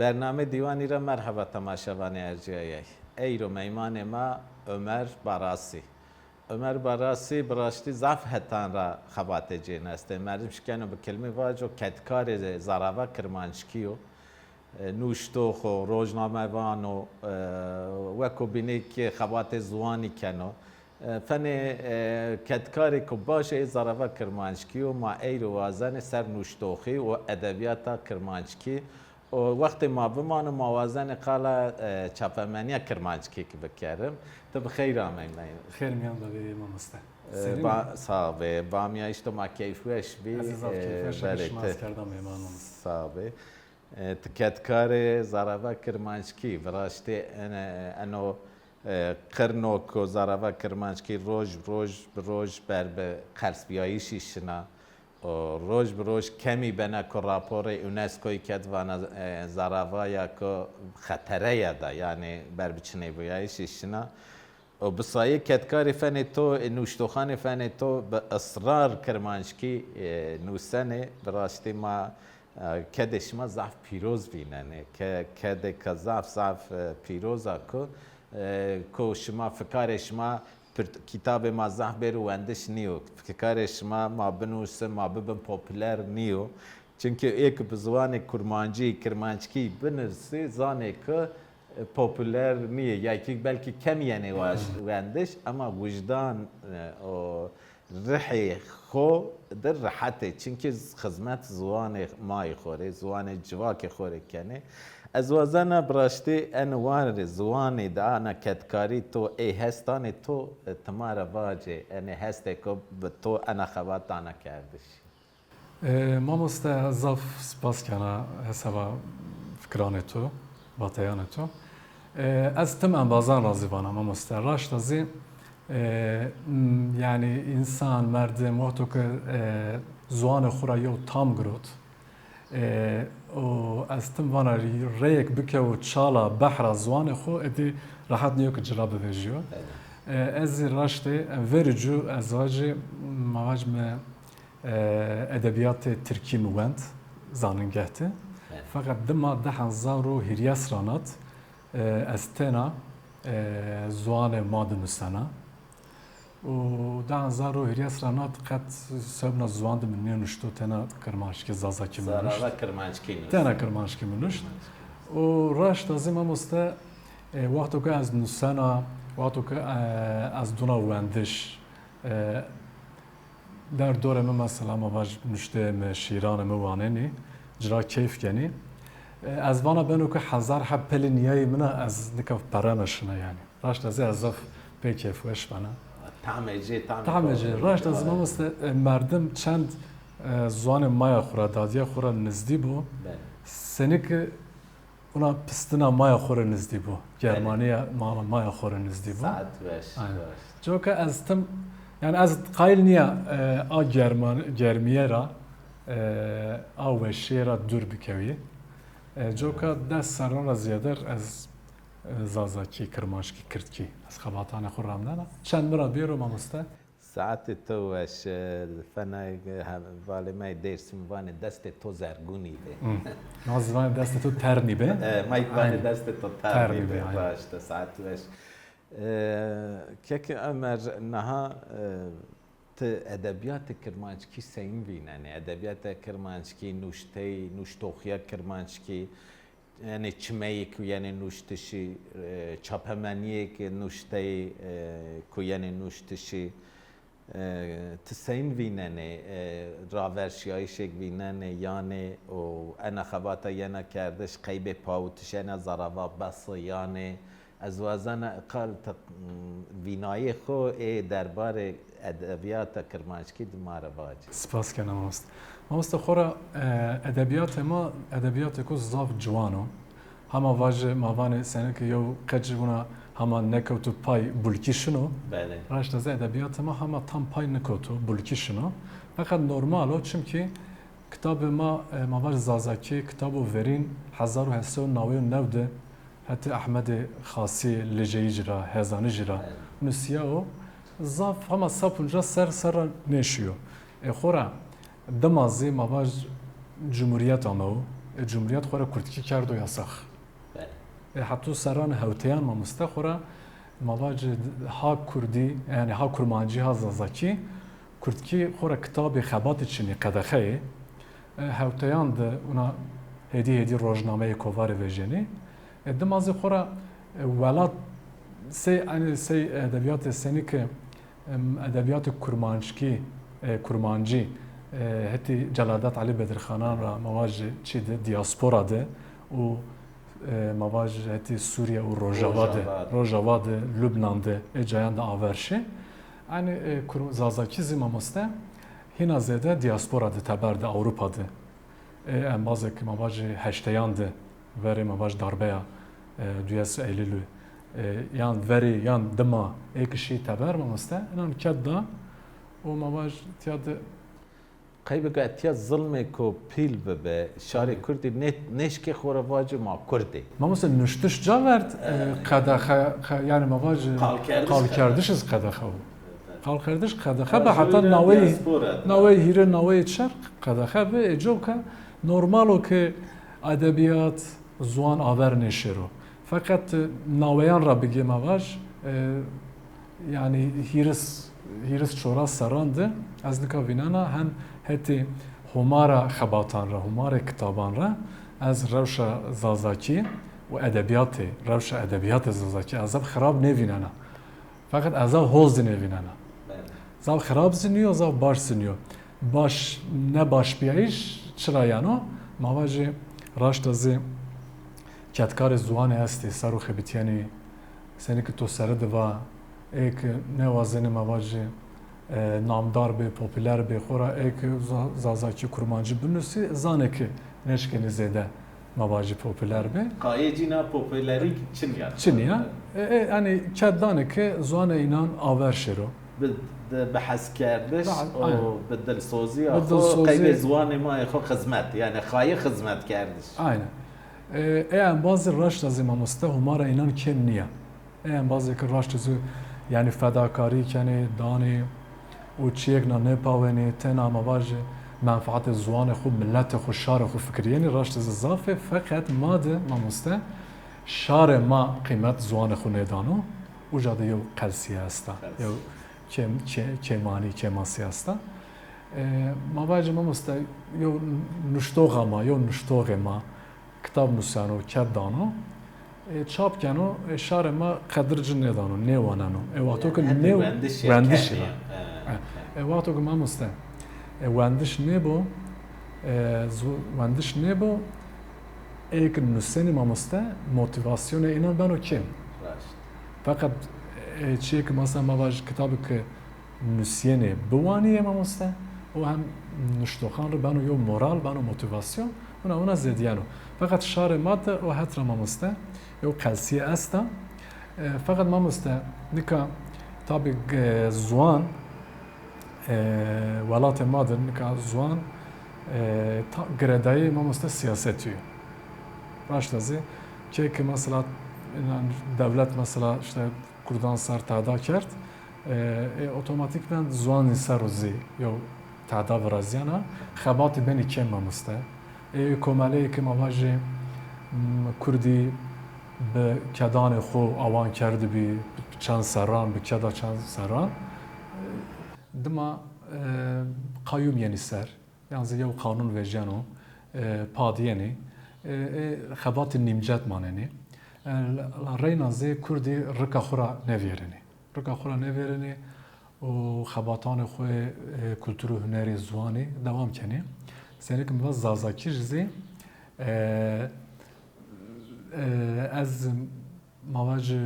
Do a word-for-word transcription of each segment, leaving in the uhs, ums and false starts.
Bernamê Dîwanî ra merheba temaşevanê erciyayey. Eyro meymanê ma Omer Barasî. Omer Barasî bi raştî zaf hetan ra xebatê cênestê. Merdim şikeno bi kilmî vaco kedkarê zarava kirmanckî yo. E, nuştox o, rojnamevan o, e, weko bînî ki xebatê ziwanî keno. E, fenê, e, kedkarêko baş ê zarava kirmanckî yo, ma eyro wazenê ser nuştoxî û edebîyata kirmanckî. Û wextê ma bimano, ma wazenê qala, e, çapemenîya kirmanckî ki bikerim. Ti bi xeyr amey meyno. Xêr mîyan de bê mamoste. E, Senîn ba, î? Sağ bê. Bamîya îşto ma keyfweş bî. Ez zaf, e, keyfweş bî, verê şima ti. Ez kerda meyman mamoste. Sağ bê. E, ti kedkarê zarava kirmanckî, viraştê ene, eno, e, qirno ko zarava kirmanckî roj, roj bi roj ber bi qelsbîyayîşî şina. O roj bi roj kemî bena ko raporê UNESCOyî ked vana, e, zaravaya ko xetereya da, yanî ber bi çinêbîyayîşî şina. Û bi sayê kedkarê fenê to, ê nuştoxanê fenê to bi israr kirmanckî, e, nusenê, bi raştî ma, e, kedê şima zaf pîroz vînenê. Ke-, kedêka zaf, zaf, e, pîroz a ku, e, ku şima, fikarê şima pir-, kitabê ma zaf bêro wendiş nîyo. Fikarê şima ma binusin, ma bibin populer nîyo. Çimkî ê ku bi ziwanê kurmancî, kirmanckî binusî, zanê ku e, populer nîyê, ya kî belkî kemî yenê wa-, wendiş, ema wijdan, e, û rihê xo de rehet ê. Çimkî z-, xizmet ziwanê ma yê xo rê, ziwanê civakê xo rê kenê. Ez wazena bi raştî eno warê ziwanî de ana kedkarî to ê hestanê to, e, ti ma ra vacê, enê hestêko bi to ena xebat dana kerdiş. E, mamoste, zaf spas kena hesaba fikranê to, vateyanê to. E, ez tim embazan ra zî vana mamoste. Raşta zî, e, m, yanî însan, merdim, wexto ke, e, ziwanê xo ra yew tam girot, e, û ez tim vana reyek bikewo çala behra ziwanê xo, êdî rehet nîyo ke ci ra bivejîyo. Evet. E, ez zî raştê verî cû ez vajî, ma vajîme, e, edebîyatê tirkî mi wend zanîngeh de. Evet. Feqet dima di hezar û hîrês ra nat, e, ez têna, e, ziwanê ma de nusena. Û di hezar û hîrês ra nat qet sewbna ziwan de mi nênuşto, têna kirmanckî, zazakî mi nuşt. Zarava kirmanckî nuşt. Têna kirmanckî mi nuşt. Û raşta zî mamoste, e, wexto ke ez nusena, wexto ke, e, ez dona wendiş, e, Der dorê mi mesela ma vaj nuşteyê mi, şîranê mi wanenî, ci ra keyf kenî. E, ez vana beno ke hezar heb pelê nîyayî min a, ez nika perrena şina yanî. Raşta zî ez zaf pê keyfweş bena. Tamê ci, tamê Tamê ci. Raşta zî mamoste, e, merdim çend, e, ziwanê maya xo ra, dadîya xo ra nizdî bo. Belê. Senî ke Wina pistina maya xo rê nizdî bo. Germanîya ma-, maya xo rê nizdî bo. Saet weş, aynen, weş. Coka ez tim, yanî ez qayîl nîya, e, a german-, germîye ra, e, a weşîye ra dûr bikewî. E, coka des serran ra zîyader ez, e, zazakî, kirmanckî, kirdkî, ez xebatanê xo ramnena. Çend mi ra bêro mamoste? Saetê to weş, e, fenay, e, he-, valê me Dêrsim vanê destê to zergûnî bê. Hmm. Ma zî vanê destê to ternî bê. E, ma zî vanê, aynen, destê to ternî bê, aynen. Raşt e, saet weş. E, kekê Omer, niha, e, ti edebîyatê kirmanckî seyîn vînenê? Edebîyata kirmanckî, nuştey, nuştoxîya kirmanckî, Yanî çimeyê ku yenê nuştişî, e, çapemenîyê ke nuşteyê, e, ku yenê nuştişî, e, ti seyîn vînenê, e, raverşîyayîşêk vînenê yanê û ena xebata yena kerdiş, qeybê pawitiş ena zarava bes o yanê, ez wazena qal ti, m, vînayê xo ê derbarê edebîyata kirmanckî di ma re vacî. Spas kena mamoste. Mamoste, xora, e, edebîyatê ma edebîyatêko zaf ciwan o. Hema vajê ma vanê senî ke yew qecî wina hema nekewto pay bulkî şino. Belê. Raşta zî edebîyatê ma hema tam pay nikewto, bulkî şino. Feqet normal o, çimkî kitabê ma, e, ma vaj zazakî, kitabo verîn hezar û heft sey û newey û new de hetê Ehmedê Xasî, Liceyijî ra, Hezanijî ra, evet, nusîya o. Zaf hema sed û poncas ser ser ra nêşîyo. Ê xora dima zî ma vaj cumhurîyet amewo. E, Cumhuriyet xo ra kurdkî kerdo yasax. E, heto serranê hewteyan mamoste xo ra ma vacî ha kurdî, yanî ha kurmancî, ha zazakî, kurdkî xo ra kitabê xebatî çinî, qedexeyê. E, hewteyan de wina hêdî hêdî rojnameyê kovarê vejênî. E, dima zî xo ra, e, welat sey, enî sey edebîyatê senî ke, em, edebîyatê kurmanckî, e, kurmancî, e, hetî Celadet Elî Bedirxanan ra ma vajî çî de, dîaspora de û, e, ma vajî hetî Sûrîye û Rojava de, Rojava de, Lubnan de, ê cayan de aver şî. Enî, e, kur-, zazakî zî mamoste hîna zêde dîaspora de teber de, Ewropa de. E, embazê ke ma vajî heşteyan de verê ma vajî darbeya, e, duyes Eylülü, e, yan verê yan dima ê ke şî teber mamoste, inan ked da û ma vajî tiya de. Qey bike tiya zilmêko pîl bibe, şarê kurdî nê-, nêşkê xo ra vaco ma kurd ê. Mamoste nuştiş ca verd, e, qedexe, qe-, yanî ma vajî qalkerdiş, qalkerdiş iz qedexe o. Qalkerdiş qedexe be, heta naweyê, naweyê hîrê, naweyê çar qedexe be. Ê coka normal o ke edebîyat, ziwan aver nêşêro. Feqet, e, naweyan ra bigê ma vaj, e, yanî hîris, hîris çoras serran de ez nika vînena hem hetê hûmara xebatan ra, hûmarê kitaban ra ez rewşa zazakî û edebîyatê, rewşa edebîyatê zazakî ez zaf xirab nêvînena. Feqet ez zaf hoz zî nêvînena. Belê. Zaf xirab zî nîyo, zaf baş zî nîyo. Baş, ne baş bîyayîş çira yeno? Ma vajî raşta zî kedkarê ziwanî estî, ser o xebitîyenî, senî ke to sere de va, ê ke nêwazenê ma vajî, e, namdar bê, popûler bê, xora ê ke za-, zazakî, kurmancî binusî, zanê ke nêşkenî zêde ma vajî popûler bê. Qayê cîna popûlerî çin ya. Çin ya. E, e, yanî ked danê ke ziwanê înan aver şêro. Bi, bi, bi heskerdiş û bi dilsozîya xo qeybê ziwanê ma yê xo xizmet, yanî qayê xizmetkerdiş. Aynen. E, e, embazî raşta zî mamoste hûmara înan kêm nîya. E, embazê ke raştî zî, yanî fedakarî kenê, danê û çîyêk na nêpawenê, tena ma vajî menfaatê ziwanê xo, miletê xo, şarê xo fikirîyenê, raştî zî zaf ê. Feqet ma de, mamoste, şarê ma qîmet ziwanê xo nêdano. Uca de yew qelsîye esta. Qels. Yew kêm-, kê-, kêmanî, kêmasîye esta. E, ma vajî mamoste, yew nuştoxa ma, yew nuştoxê ma, kitab nuseno, ked dano, e, çap keno, e, şarê ma qedir ci nêdano, nêwaneno. E, wexto ke nê-, wendişî ra. E, e, wexto ke mamoste, e, wendiş nêbo, e, zu-, wendiş nêbo, ê ke nusenî mamoste, motîvasyonê înan beno kêm. Raşt. Feqet, e, çîyê ke mesela ma vaj kitabê ke nusîyenê biwanîyê mamoste, o hem nuştoxan rê beno yew moral, beno motîvasyon, wina wina zêdîyeno. Feqet şarê ma de o het ra mamoste, yew qelsîye esta. E, feqet mamoste, nika tabî, e, ziwan, e, welatê ma de nika ziwan, e, ta-, girêdayî mamoste siyasetî yo. Raşta zî, kê ke mesela, înan dewlet mesela îşte kurdan ser tehda kerd, e, e, otomatîkmen ziwanî ser o zî yew tehda virazîyena, xebatî benî kêm mamoste. Ê komeleyê ke ma vajî, m, kurdî bi kedanê xo awan kerdibî, bi çend serran, bi keda çend serran, e, dima, e, qayûm yenî ser. Yan zî yew qanûn vejyeno, e, pa dîyenî, e, e, xebatî nîmcet manenî. E, la, la reyna zî kurdî rika xwu ra nêvêrenî. Rika xwu ra nêvêrenî û xebatanê xwu yê, e, kultur û hunerî, ziwanî dewam kenî. Senî ke mi va zazakî zî, e, e, ez ma vajî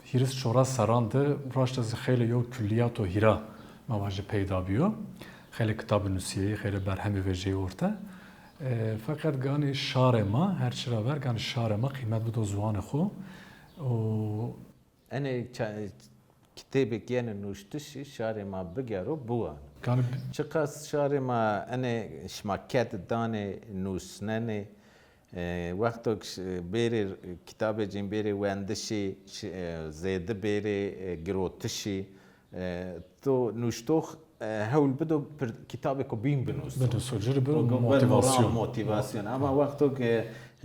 hîris çoras serran de raşta zî xeylê yew kullîyato hîra ma vajî peyda bîyo. Xeylê kitabî nusîyeyî, xeylê berhemî vejeyî orte. E, feqet ganî şarê ma, her çi ra ver, ganî şarê ma qîmet bido ziwanê xwu. Û enê ça-, kitêbêk yenê nuştişî, şarê ma bigero, biwano. Ganî bi- Çiqas şarê ma enê şima ked danê, nusnenê, e, wexto ke ş-, bêrê kitabê cîn bêrê wendişî, ş-, e, zêde bêrê, e, girotişî, e, to nuştox e, hewl bido pir kitabêko bîn binûso. Binûso, ci rê biro motivasyon. Motivasyon. Ama wexto ke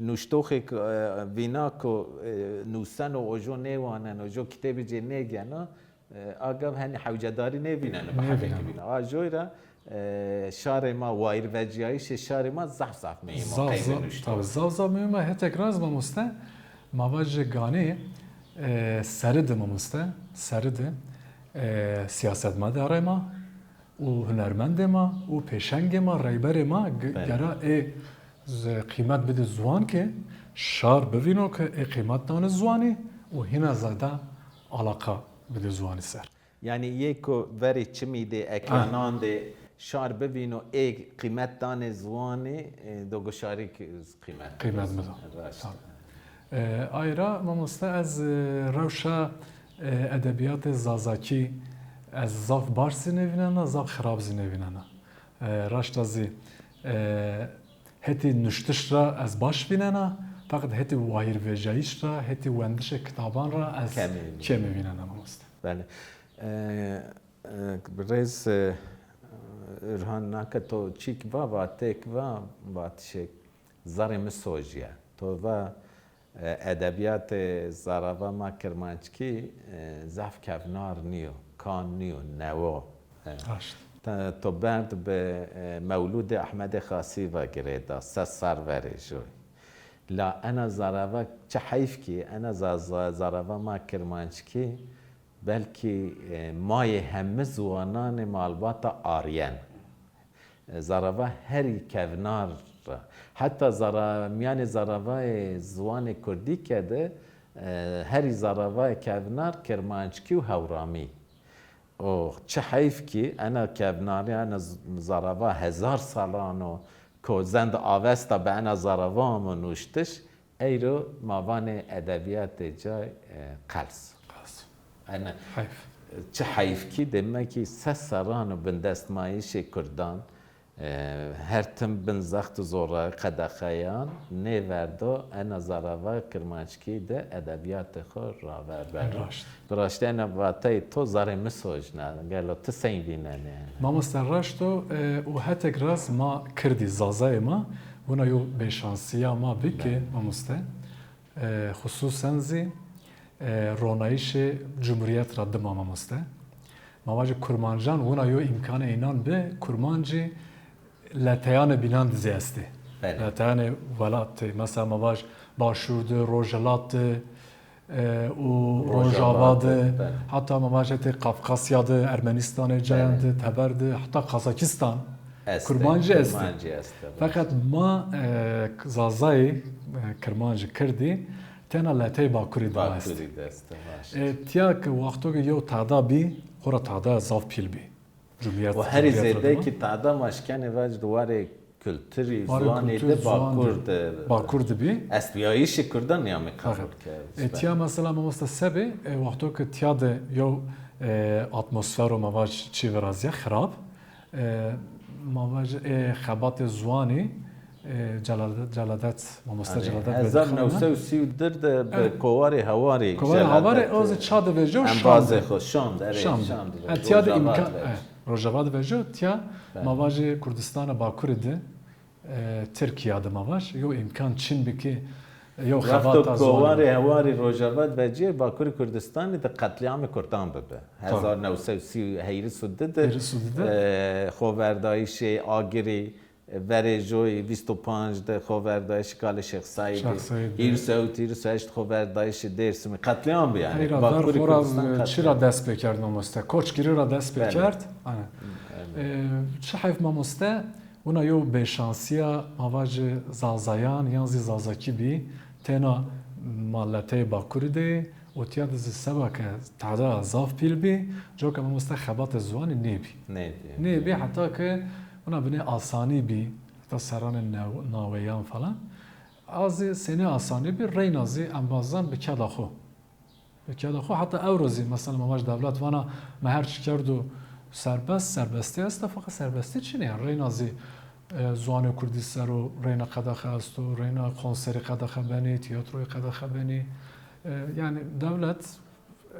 nuştoxêk, e, vîna ku, e, nuseno ojo nêwaneno, ojo kitêbê cê nêgeno, e, a gav henî hewcedarî nêvîneno bi hedekî vîna. A joy ra, e, şarê ma, wayîrvecîyayîşê şarê ma zaf zaf muhîm o qeydê nuştox. Tabii, zaf zaf muhîm o. Hetek ra zî mamoste, ma vajê ganî, e, serî de mamoste, serî de, e, siyasetmedarê ma û hunermendê ma û pêşengê ma, reyberê ma ge-, gera ê z-, qîmet bidê ziwan ke şar bivîno ke ê qîmet danê ziwanî û hîna zêde alaqa bidê ziwanî ser. Yanî yê ku verê çimî de, ekranandê şar bivîno, ê qîmet danê ziwanî, e, dogo şarî ki qîmet. Qîmet bido. Raşt. Tabii. E, ay ra mamoste ez, e, rewşa, e, edebîyatê zazakî ez zaf baş zî nêvînena, zaf xirab zî nêvînena. E, raşta zî, e, hetê nuştiş ra ez baş vînena, feqet hetê wayîrvejîyayîş ra, hetê wendişê kitaban ra ez kemî vînena mamoste. Belê. E, e, birêz, e, Urhan, nake to çîk va, vatêk va, vatişêk zerrê mi sojîye. To va, e, edebîyatê zarava ma kirmanckî, e, zaf kevnar nîyo, kan nîyo, newo. E, raşt. Te-, to berd bi, e, mewlûdê Ehmedê Xasî va girêda, ses serr verê joy. La ena zarava, çi heyf kî ena za-, za-, zarava ma kirmanckî belkî, e, mayê heme ziwananê malbata aryen. E, zarava herî kevnar ra. Heta zara-, mîyanê zaravayê ziwanê kurdî ke de, e, herî zaravayê kevnar kirmanckî û hewramî. O çi heyf kî ena kevnarî, ena z-, zarava hezar salan o ko zend Avesta bi ena zarava amo nuştiş, eyro ma vanê edebîyatê cay, e, qels. Qels. Ena heyf. Çi heyf kî, demek kî ses serran o bindestmayîşê kurdan, e, her tim bin zext û zorayî, qedexeyan, nêverdo ena zarava kirmanckî de edebîyatê xo raver beno. Raşt. Bi raştî ena vateyê to zerrê mi sojna. Gelo ti sey vînenê? Mamoste, raşt o, e, û hetek ra zî ma kirdî, zazayê ma, wina yo bêşansîya ma bi ke, mamoste, e, xususen zî, e, ronayîşê cumhurîyet ra dima, mamoste. Ma vajê kurmancan wina yo îmkanê înan bi, kurmancî leteyanê bînan de zî estê. Belê. Leteyanê welat de, mesela ma vaj Başûr de, Rojhilat de, e, û Rojava de, belê, heta ma vaj hetê Kafkasya de, Ermenîstanê cayan de, teber de, heta Kazakistan. Estê, kurmancî estê. Kurmancî estê, belê. Feqet ma, e, zazayî, e, kirmancî kirdî, tena leteyê Bakurî de estê. Bakurî de estê, raşt. E, tîya ke wexto ke yew tehda bî, xora tehda zaf pîl bî. Cumhurîyet, û herî zêde kî tehda ma şkenê vaj di warê kulturî, ziwanî de Bakur de, Bakur de bî. Estbîyayîşê kurdan nîyamê qebul kerd. E, tîya mesela mamoste sebê, e, wexto ke tîya de yew, e, atmosfero ma vaj çî virazîya xirab, e, ma vaj, e, xebatê ziwanî, e, Celadet, Celadet, mamoste Celadet Bedîxan. Hezar new sey û sî û di de bi Kovarê Hewarî, Kovarê Hewarî, o zî ça de vejîyo, şand. Embazê xo şand, erê, şand. Şand. E, tîya de îmkan, e, Rojava de vejîyo, tîya ma vajê Kurdistana Bakurî de, e, Tirkîya de ma vaj, yew îmkan çin bî ke yew xebata ziwanî. Wexto Kovarê Hewarî Rojava de vejîyê, Bakurê Kurdistanî de qetlîamê kurdan bibi. Hezar new sey û sî, heyris û di de, heyris û di de, e, xoverdayîşê Agirî, verê joyî vîst û panc de xoverdayîşê kalê Şêx Seîdî, Şêx Seîdî, hîris û hewt, hîris û heşt xoverdayîşê Dêrsimî, qetlîam bî yanî. Eyra ver Bakurê Kurdistan qetlîam. Çi ra dest pêkerd mamoste? Koçgirî ra dest pêkerd. Belê. Aynen. Hı, evet. E, çi heyf mamoste, wina yew bêşansîya ma vajê zazayan yan zî zazakî bî. Têna ma leteyê Bakurî de û tîya de zî seba ke tehda zaf pîl bî, coka mamoste xebatê ziwanî nêbî. Nêbî. Nêbî, heta ke wina binê asanî bî, heta serranê naw-, naweyan falan. A zî senî asanî bî, reyna zî embazan bi keda xo. Bi keda xo heta ewro zî, mesela ma vaj dewlet vana ma her çi kerdo serbest, serbestî esta, feqet serbestî çinê ya. Reyna zî, e, ziwanê kurdî ser o reyna qedexe esto, reyna konserî qedexe benê, tîyatroyî qedexe benê. E, yanî dewlet,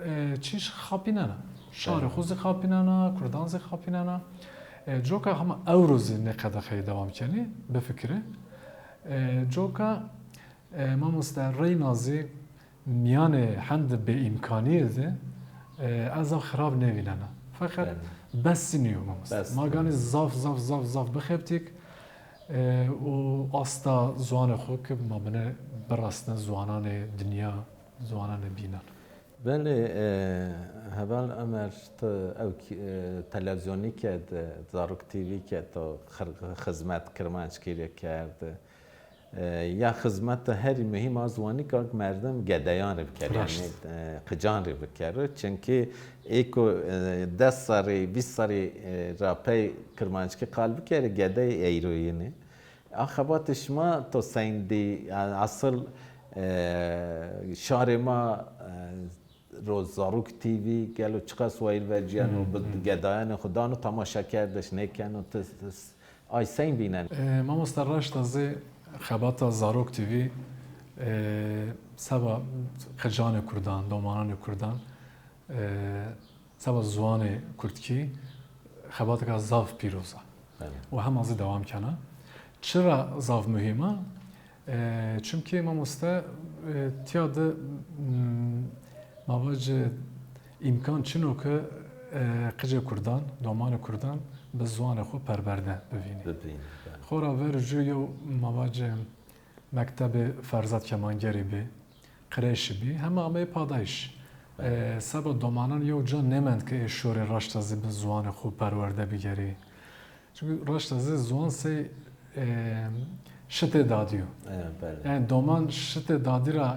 e, çîş xapînena. Şarê xo zî xapînena, kurdan zî xapînena. E, coka hema ewro zî nê qedexeyî dewam kenî, bifikirî. E, coka, e, mamoste, reyna zî mîyanê hendi bêîmkanîye de, e, ez zaf xirab nêvînena. Feqet bes zî nîyo mamoste. Ma ganî zaf, zaf, zaf, zaf bixebitîk, e, û asta ziwanê xo ki ma bine birasne ziwananê dinya, ziwananê bînan. Belê, e, heval Omer, ti ew kî-, e, televîzyonî ke de, Zarok T V ke to xir-, xizmet kirmanckî rê kerd. E, ya xizmeta herî muhîm a ziwanî ke merdim gedeyan rê bikerê, yanî, e, qican rê bikerê. Çimkî ê ku, e, des serrî, vîst serrî, e, ra pey kirmanckî qal bikerê, gedey eyroyînê. A xebatê şima to seyndî, yanî asil, e, şarê ma, e, ro Zarok T V gelo çiqas wayîr vecîyeno, bi gedayanê xo dano temaşekerdiş nêkeno, ti, ti s-, ay seyn vînenê? E, mamoste, raşta zî xebata Zarok T V, e, seba qicanê kurdan, domananê kurdan, e, seba ziwanê kurdkî xebatêka zaf pîroz a. Belê. Û hema zî dewam kena. Çira zaf muhîm a? E, çimkî mamoste, e, tîya de, m, ma vacê îmkan çin o ke, e, qicê kurdan, domanê kurdan bi ziwanê xo perwerde bivînî. Bivînî, belê. Xora ver jû yew, ma vacê, mektebê Ferzad Kemangerî bî, qirêşî bî, hema ameyê padayîş. Belê. E, seba domanan yew ca nêmend ke ê şorê raşta zî bi ziwanê xo perwerde bigerî. Çimkî raşta zî ziwan sey, e, şitê dadî yo. E, belê. Yanî doman şitê dadî ra,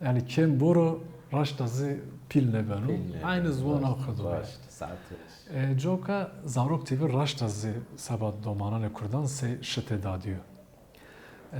yanî kêm boro, raşta zî pîl nêbeno. Pîl nêbeno. Eynî ziwan a xo do. Raşt, saet weş. E, coka Zarok T V raşta zî seba domananê kurdan sey şitê dadî yo.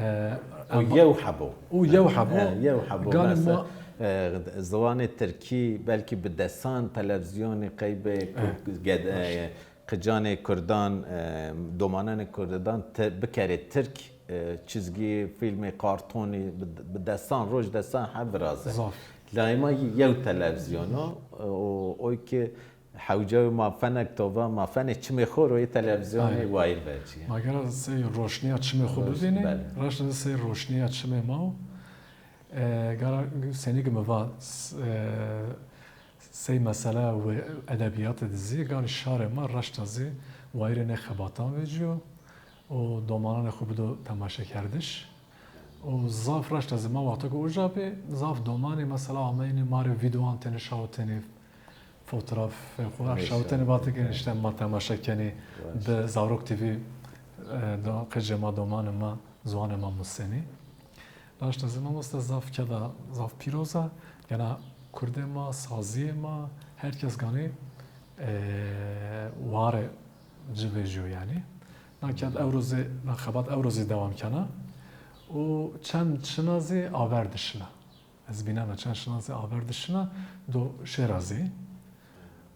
E, o yew hebo. O yew hebo. E, yew hebo. Ganî mesela, ma, e, ziwanê tirkî belkî bi desan televîzyonî qeybê, e, ku-, ged-, e, qicanê kurdan, e, domananê kurdan ti-, bikerê tirk, e, çizgî, fîlmê, kartonî, bi, bi desan roj, desan heb viraze. Zaf. Layê ma yew televîzyon o, e, o, oy ki hewce ma fenek tova, ma fenê çimê xo ro yê televîzyonî wayîr vecîye. Ma gera sey roşnîya çimê xo bivînî, belê. Raşta sey roşnîya çimê ma o. E, gera senî ki mi va, s-, e, sey mesela û edebîyatê de zî, ganî şarê ma raşta zî wayîrê nê xebatan vecîyo û domananê xo bido temaşekerdiş. Û zaf raşta zî ma wexto ke uca bî, zaf domanî mesela ameynî ma rê vîdeoan tenê şawitênî, fotoğrafê xo ra şawitênî, vatênî ke îşte ma temaşe kenî, bi Zarok T V, e, do-, qicê ma, domanê ma, ziwanê ma musenî. Raşta zî mamoste zaf keda zaf pîroz a. Gena kurdê ma, sazîyê ma, her kes ganî, e, warê ci vecîyo yanî. Na ked ewro zî, na xebat ewro zî dewam kena. Û çend şina zî aver de şina. Ez vînena çend şina zî aver de şina, do şêra zî.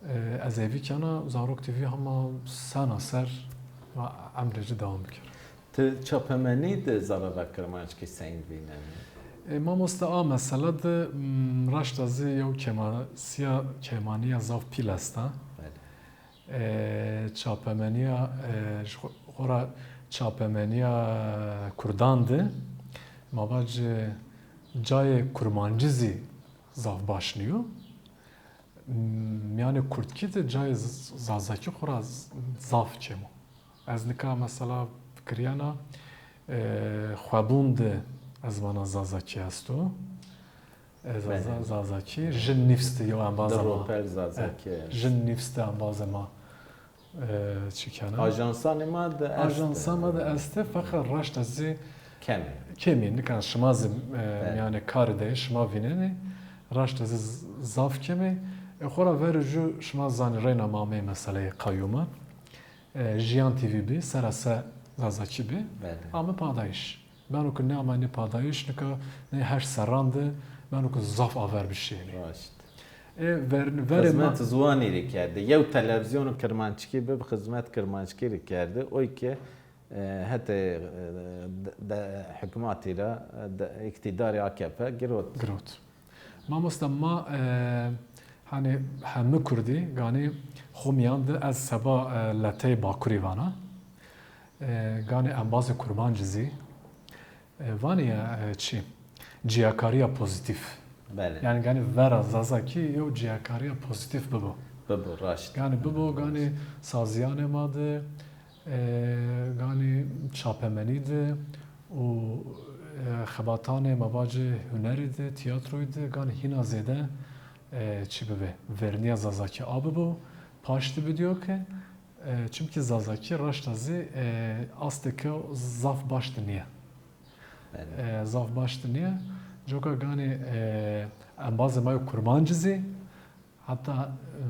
E, ez hêvî kena Zarok T V hema sena ser va emrê ci dewam bikero. Ti çapemenî de zerreba kirmanckî seyn vînenî? E, mamoste, a mesela de, m, raşta zî yew kêmasîya, kêmanîya zaf pîl esta. Belê. E, çapemenîya, e, ji xo-, xora çapemenîya kurdan de ma vac, e, cayê kurmancî zî zaf baş nîyo. M-, mîyanê kurdkî de cayê z-, zazakî xora z-, zaf kêm o. Ez nika mesela fikirîyena, e, xwebûn de ez vana zazakî esto. E, Zaza-, belê. Zazakî, jin nîvs de yew embazê ma. Di ropel Zazakî. E, jin nîvs de embazê ma, e, çi kena? Ajansanê ma de est. Ajansa ma de estê, feqet raşta zî kemî. Kemî, nika şima zî, e, belê, mîyanê karî de şima vînenê, raşta zî z-, zaf kemî. E, xora verê jû şima zanî reyna ma ameyî meseleyê qayûman. E, Jiyan T V bî, sera se Zazakî bî. Belê. Ame padayîş. Beno ke nêameynê padayîş, nika nê heşt serran de beno ke zaf aver bişîyênê. Raşt. E, ver-, verê ma xizmet ziwanî rê kerdê. Yew televîzyonê kirmanckî bi, bi xizmet kirmanckî rê kerdê. Oy ke, e, hetê, e, de, de, hukmatî ra, e, de, îktîdarê A K P girot. Girot. Mamoste, ma, e, Hanî hemi kurdî ganî xo mîyan de ez seba, e, leteyê Bakurî vana. E, ganî embazê kurmancî zî, e, vanî ya, e, çi? Cîyakarîya pozîtîf. Belê. Yanî ganî vera zazakî yew cîyakarîya pozîtîf bibo. Bibo, raşt. Ganî bibo, ganî sazîyanê ma de, e, ganî çapemenî de û, e, xebatanê ma vacê hunerî de, tîyatroyî de ganî hîna zêde, e, çi bibe, vernîya zazakî a bibo, paştî bidîyo ke, e, çimkî zazakî raşta zî, e, astê ke zaf baş de nîye. Belê. E, zaf baş de nîye. Coka ganî, e, embazê ma yo kurmancî zî, heta, e,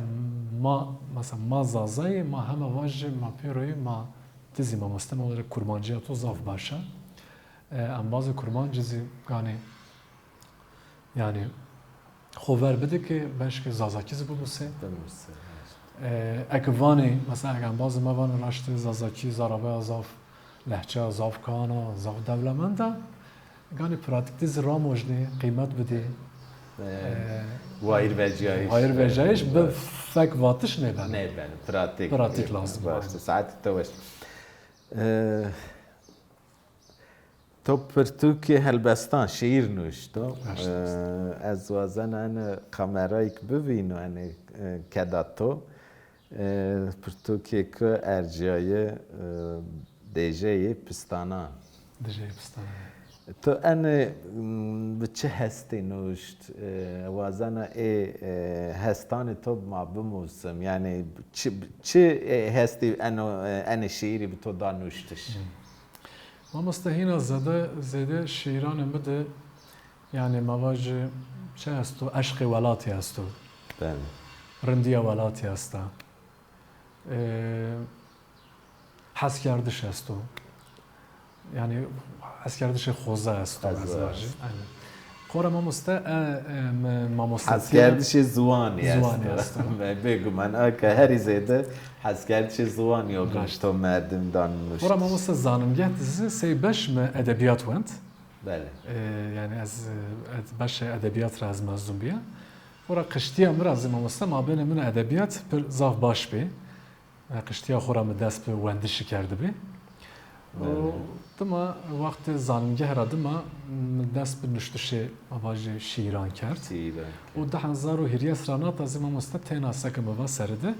ma, mesela ma zazayî, ma hema vajî, ma pêroyî, ma ti zî mamoste, ma vajî kurmancîya to zaf baş a. E, embazê kurmancî zî ganî, yanî, xo ver bide ke beşke zazakî zî bimusê. Bimusê, evet. E, eke vanê, mesela eke embazê ma vano raştê zazakî zerabaya zaf lehçeya zaf kaan a, zaf dewlemend a, ganî pratîk de zî ramojnê, qîmet bidê. E, e, wayîr vecîyayîş. Wayîr vecîyayîş bi fek vatiş nêbeno. Nêbeno, pratîk. Pratîk lazim a. Baş, saetê to weş. E, To pirtûkê helbestan, şîîr nuşto. Raşt est. E, ez wazena ene kamerayêk bivîno, ene, e, keda to. E, pirtûkêko ercîyaye, e, Dêjeyê Pistanan. Dêjeyê Pistanan. To ene, m, bi çi hestî nuşt? E, wazena ê, e, hestanê to ma bimusim. Yanî çi, çi, e, hestî eno, e, enê şîîrî bi to da nuştiş? Hmm. Mamoste, hîna zêde, zêde şîîranê mi de, yanî ma vajî çi esto? Eşqê welatî esto. Belê. Rindîya welatî esta. E, heskerdiş esto. Yanî heskerdişê xoza esto, ez vajî. Aynen. Xora mamoste, e, e, mi mamoste. Heskerdişê ziwanî esto. Ziwanî esto. Bêguman, a ke herî zêde heskerdişê ziwanî o to merdim danmiş. Xora mamoste zanimgeh de zî sey beş mi edebîyat wend. Belê. E, yanî ez, e, ed-, beşê edebîyat ra ez mezun bîya. Xora qiştîya mi ra zî mamoste, mabênê min edebîyat pir zaf baş bî. E, qiştîya xo ra mi dest bi wendişî kerdibî. Û dima wextê zanîngeh ra dima mi dest bi nuştişê, ma vajî, şîîran kerd. Şîîran kerd. Û di hezar û hîrês ra nata zî mamoste têna seke mi va serî de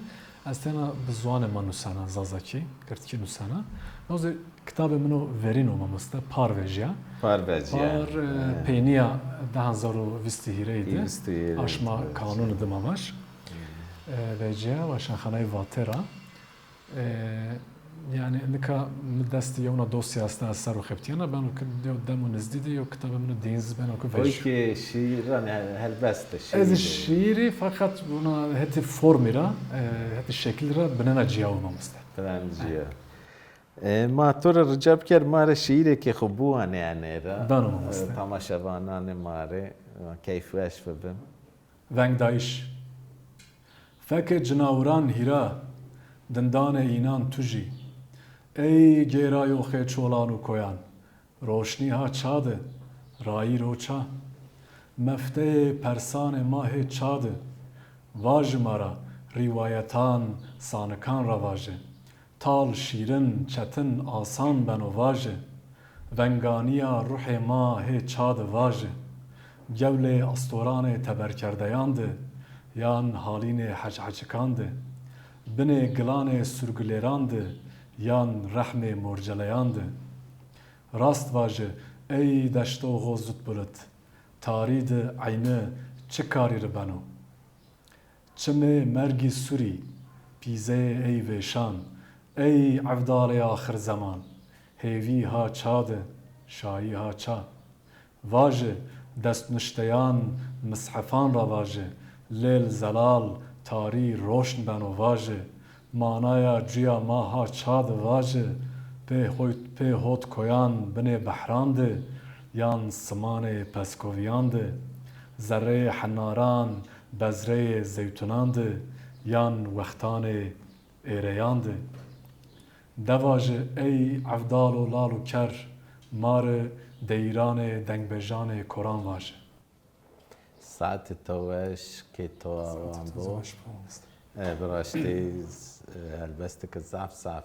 ez têna bi ziwanê ma nusena, zazakî, girdkî nusena. No zî kitabê min o verîn o mamoste, Par vejîya. Par vejîya. Par, e, peynîya di hezar û vîst û hîrêyî de. Vîst û hîrêyî de. Aşma kanûnî de ma vaj. E, vecîya Weşanxaneyê Vatê ra. E, yanî nika mi destî yewna dosya esta, ez ser o xebitîyena, beno ke yew demo nizdî de yew kitabê min o dîyin zî beno ke vejîyo. Oy ke şîîran, yanî helbest de şîîrî. Ez şîîrî feqet wina hetê formî ra, e, hetê şekil ra binena cîya o mamoste. Binena cîya. E, ma to ra rica biker, ma rê şîîrêkê xo biwanê enê ra. Beno mamoste. E, temaşevananê ma rê, ma keyfweş bibin. Vengdayîş. Fekê cinawiran hîra, dindanê înan tu jî. Ey gêrayoxê çolan û koyan, roşnî ha ça de, rayîr o ça. Mefteyê persanê ma hê ça de, vaji ma ra, rîwayetan, sanikan ra vaji. Tal şîrin, çetin, asan beno vaji. Venganîya ruhê ma hê ça de vaji. Gewlê astoranê teberkerdeyan de, yan halînê hecihecikan de, binê gilanê surgilêran de, yan rehmê morceleyan de. Rast vaji, ey deştoxo zutbilit, tarî de eyni çi karî ri beno? Çimê mergî surî, pîzeyê ey vêşan, ey evdalê axir zeman, hêvî ha ça de, şayî ha ça. Vaji, destnuşteyan, mishefan ra vaji, lêl zelal, tarî roşn beno vaji, manaya cuya ma ha ça de vaji, pê hoyt, pê hot koyan binê behran de, yan simanê peskovîyan de, zereyê henaran, bezreyê zeytunan de, yan wextanê êreyan de. De vaji ey evdalo lal û ker, ma ri deyîranê dengbejanê koran vaji. Saetê to weş, kê to awan bo. Saetê to weş bo, mamoste. E, bi raştî, e, helbesteke zaf zaf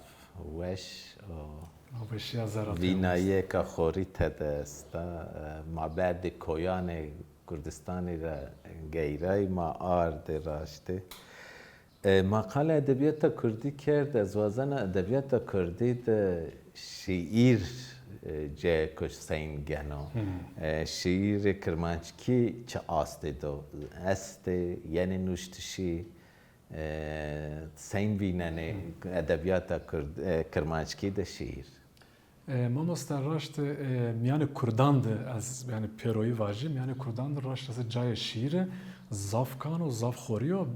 weş û... Ma weşîya zerre vînayîyêka xorî tede esta. E, ma berdê koyanê Kurdistanî ra geyray, ma ardê raştî. E, ma qalê edebîyata kurdî kerd, ez wazena edebîyata kurdî de şîîr, e, cayêko seyn geno. Hmm. E, şîîrê kirmanckî çi astê do estê, yenê nuştişî, e, seyn vînenê edebîyata kurd-, e, kirmanckî de şîîr? E, mamoste, raşt, e, mîyanê kurdan de ez, yanî, pêroyî vajî, mîyanê kurdan de raşt ez cayê şîîre zaf kan o, zaf xorî yo.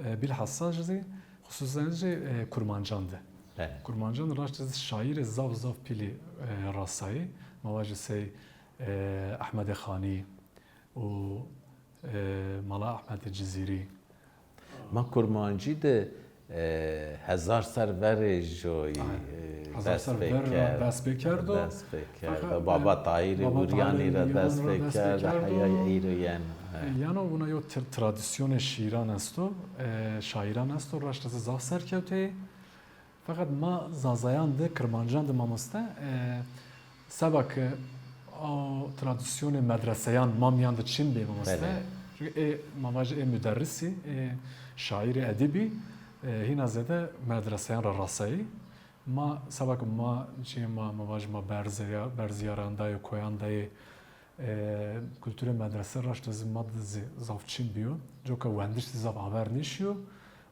E, bîlhassa zî, xusûsen zî, e, kurmancan de. Evet. Kurmancan de raşt ez şaîrê zaf zaf pîlî, e, rasayî. Ma vajî sey, e, Ehmedê Xanî û, e, Mala Ehmedê Cizîrî. Ma kurmancî de, e, hezar ser verê joyî, e, dest pê kerd. Hezar ser verê dest pê kerdo. Dest pê kerdo. Fakat, e, Baba Tahîrê Uryanî ra dest pê kerdo. Heya eyro yeno. E, yeno wina yo tra-, tradîsyonê şîîran esto, e, şaîran esto, raşt ez zaf serkewteyî. Feqet ma Zazayan de, Kirmancan de, mamoste, e, seba ke o tradîsyonê medreseyan ma mîyan de çin bê, mamoste. Belê. Çunke ê, ma vajî ê muderrisî, ê şaîrê edîbî, e, hîna zêde medreseyan ra rasayî. Ma seba ke ma, çî ma, ma vajî ma berzeya-, berzîyaran de yê, koyan de yê, e, kulturê medrese raşt zî ma de zî zaf çin bîyo. Coka wendiş zî zaf aver nêşîyo.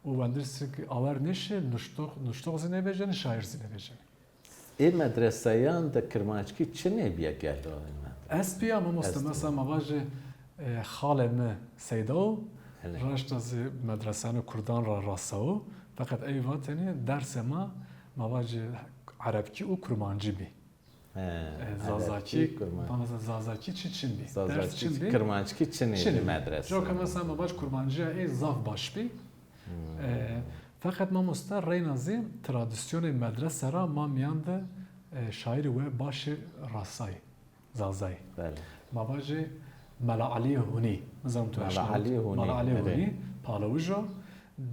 Û wendiş zî ke aver nêşî, nuştox, nuştox zî nêvejênî, şaîr zî nêvejênî. Ê medreseyan de kirmanckî çinê bîye gelo ê medrese? Estbî ya mamoste, mesela ma vajî, e, xalê mi Seyda o, raşta zî medreseyanê kurdan ra rasa o. Feqet ey vatêne dersê ma, ma vajî erebkî û kurmancî bî. He, e, Zazakî, erebkî, kurmancî. Bana Zazakî çi çin bî? Zazakî, ders çin bî? Kirmanckî çinê bî medrese. Coka mesela ma vaj kurmancîya ê zaf baş bî. Hmm. E, feqet mamoste reyna zî tradîsyonê medrese ra ma mîyan de, e, şaîrê we başê rasayî, Zazayî. Belê. Ma vajî Mela Elîyê Hunî. Nizam tu eşnawit. Mela Elîyê Hunî, Mela Elîyê Hunî, Palawij o.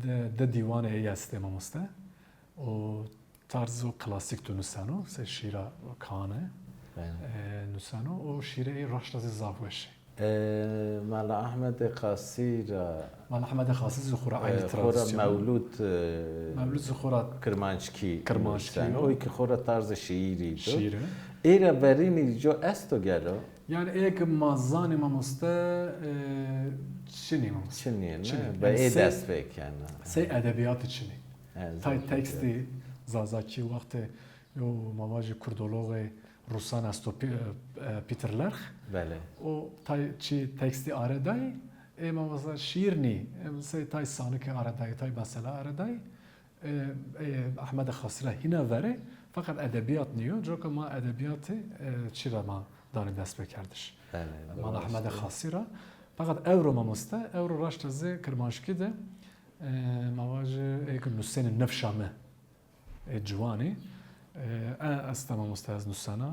Di, di dîwanê ey estê mamoste. O tarz o klasîk tu nuseno, sey şîra Kane, e, nuseno. O şîrê ey raşta zî zaf weş ê. E, Mela Ehmedê Xasî ra. Mela Ehmedê Xasî zî xo ra eynî tradîsyon. Xo ra Mewlûd, e, Mewlûd zî xo ra kirmanckî, kirmanckî nuseno. O kî xo ra tarzê şîîrî do. Şîîr ê. Ê ra verînî co esto gelo? Yanî ê ke ma zanê mamoste, e, çinî mamoste. Çinî, ne? Çinî. Be ê dest pê kena. Sey edebîyatî çinî. Tay tekstî Zazakî wextê yo ma vajî kurdoloxê rusan esto, Pi-, e, Peter Lerch. Belê. O tay çî tekstî aredayî, ê ma vasa şîîr nî, e, sey tay sanikê aredayî, tay mesela aredayî. E, e, Ehmedê Xasî ra hîna verê, feqet edebîyat nîyo, coka ma edebîyatî, e, çî ra ma danê destpêkerdiş. Belê, Mala Ehmedê Xasî ra. Feqet ewro mamoste, ewro raşta zî kirmanckî de, e, ma vajî ê ke nusênê Nifşa Mi, ê ciwanî, e, e, esta mamoste ez nusena.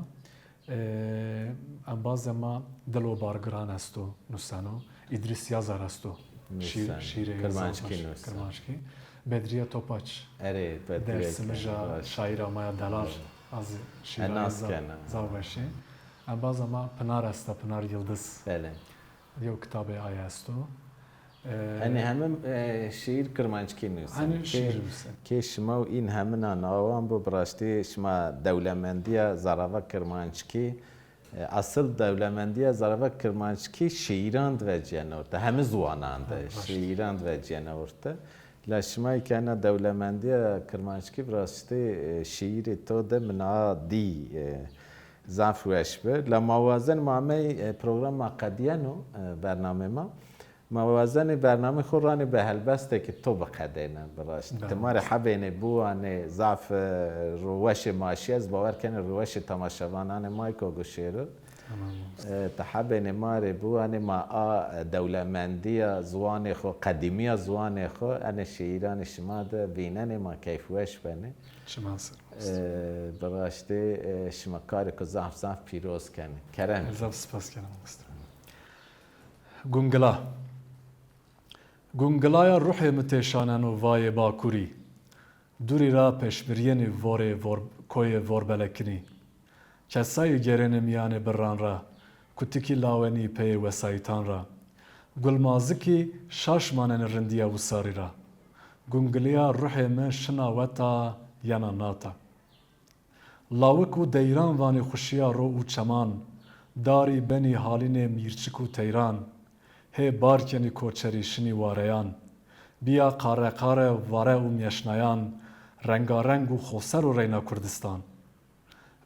E, embazê ma Dilo Bargiran esto, nuseno. Îdrîs Yazar esto. Şîr-, şîrê kirmanckî nuseno. Kirmanckî. Bedrîye Topaç. Erê, Bedrîye. Dersimija şaîra ma ya delal. Belê. Ez şîra zaf weş ê. Embaza ma Pinar esta, Pinar Yildiz. Belê. Yew kitabê aye esto. E, henî hemin, e, şîîr kirmanckî nuseno. Henî şîîr nuseno. Kê şima û în heminan awan bo, bi raştî şima dewlemendîya zarava kirmanckî, e, asil dewlemendîya zarava kirmanckî şîîran de vecîyeno orte, hemi ziwanan de şîîran de vecîyeno orte. La şima kî ena dewlemendîya kirmanckî bi raştî, e, şîîrê to de min a dî, e, zaf weş bi. La ma wazen ma amey, e, program ma qedîyeno, e, bernamê ma. Ma wazenê bernamê xo ranê bi helbestekê to biqedêne bi raşt. Belê. Ti ma rê hebênê biwanê, zaf, e, ruweşê ma şî, ez bawer kenê ruweşê temaşevananê ma kî guşêro. Tamam. E, ti hebênê ma rê biwanê, ma a, e, dewlemendîya ziwanê xo, qedîmîya ziwanê xo, enê şîîranê şima de vînenê, ma keyfweş benê. Çiman ser. E, bi raştî, e, şima karêko zaf zaf pîroz kenê. Kerem. Ez zaf spas kenê mamoste. Gungila. Gungilaya ruhê mi têşaneno vayê Bakurî. Durî ra peşmirîyenî vorê vor, koyê Vorbelekinî. Kesayî gêrenê mîyanê birran ra, kutikî lawenî peyê wesayîtan ra. Gulmazikî şaş manenê rindîya wisarî ra. Gungilîya ruhê mi şina weta yena nata. Lawik û deyran vanî xuşîya ro û çeman, darî benî halînê mîrçik û teyran. Hê bar kenî koçerî şinî wareyan. Bîya qare qare vare û mîyeşnayan, rengareng û xoser o reyna Kurdistan.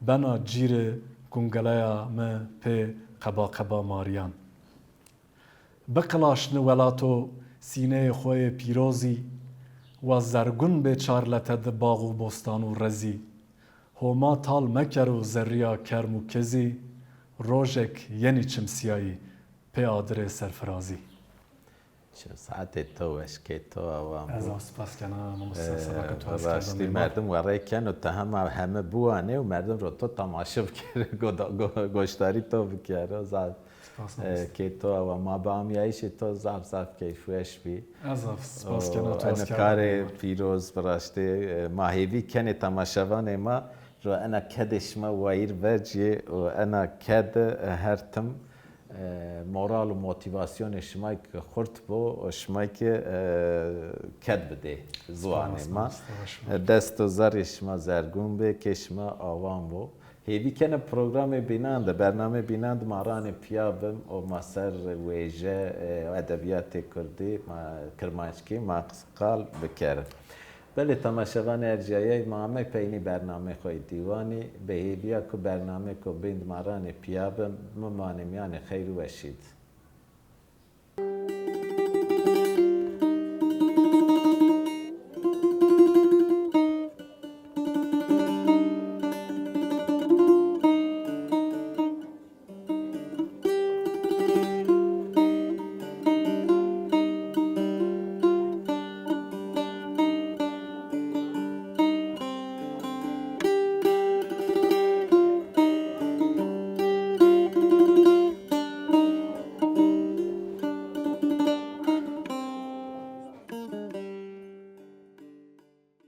Bena cîrê gungeleya mi pê qeba qeba marîyan. Biqilaşni welato sîneyê xo yê pîrozî, wa zergun bê çar lete di bax û bostan û rezî. Homa tal mekero zerrîya kerm û kezî, rojek yenî çimsîyayî pê adirê serfirazî. Çi saetê to weş, kê to awan bû. Ez zaf spas kena, mamoste, seba ke to ez kerdo. Rastî merdim werey keno, ti hema heme biwanê û merdim ro to temaşe bikero, goda-, go-, goşdarî to bikero. Zaf, e, kê to awa. Ma bi amîyayîşê to zaf zaf keyfweş bî. Ez zaf spas kena, to ez kerdo. Eno karê pîroz bi raştî, e, ma hêvî kenê temaşevanê ma ro ena kedê şima wayîr vecîyê û ena ked, e, her tim e, moral û motîvasyonê şima ki xurt bo û şima ki, e, ked bidê ziwanê ma. E, dest û zerrê şima zergûn bê, kê şima awan bo. Hêvî kena programê bînan de, bernamê bînan de ma ranê pîya bim û ma ser wêje, e, edebîyatê kurdî, ma kirmanckî, ma qal bikerin. Belê temaşevanê ercîyayey, ma amey peynî bernameyê xo yê dîwanî. Bi hêvîya ku bernameyêko bîn di ma ranê pîya bim, mi manê mîyanê xeyr û weşî di.